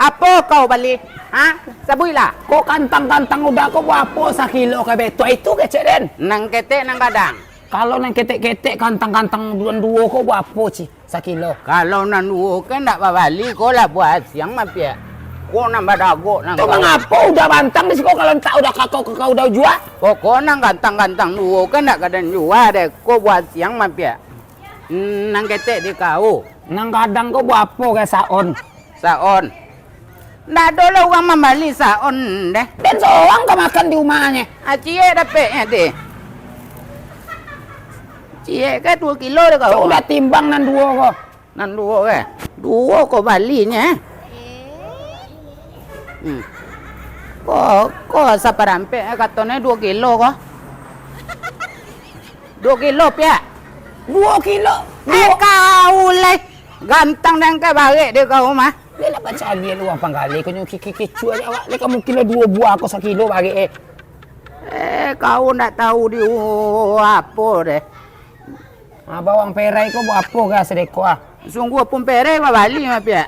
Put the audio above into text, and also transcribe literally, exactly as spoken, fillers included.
Apo kau bali? Ha? Sabuiklah. Ko kantang-kantang uda ko buapo sakilo kabeh tu? Itu kecek den. Nan ketek nan gadang. Kalau nan ketek-ketek kantang-kantang nan duo ko buapo ci sakilo? Kalau nan duo kan ndak babali ko lah buah asiang mapiak. Ko nan badagok nan. Tu mangapo uda bantang di siko kalau ntak uda kakau-kakau uda jua? Pokok nan gantang-gantang duo kan ndak ka den jua deh. Ko buah asiang mapiak. Nan ketek di kau. Nan gadang ko buapo ka saon? Saon. Ndak ado lah urang mambali saon deh. Den sorang ka makan di umahnyo. Ah, ciek dapeknyo deh. Ciek ka duo kilo deh kau. Cok uda timbang nan duo ko. Nan duo ka? Duo ko balinyo. Hmm. Ko, ko saparampek katonyo duo kilo ko. Duo kilo piak. Duo kilo. Eh, kau lai. Gantang dan ka barek deh kau mah. Dia nak pacalian urang panggali ko nyo kiki-kicu aja awak. Dia kamu kilo duo buah ko sakilo barek eh. Eh, kau ndak tahu di apo deh. Ah, bawang perai ko buah apo ga sadeko ah? Sungguah pun perai babali mah piak.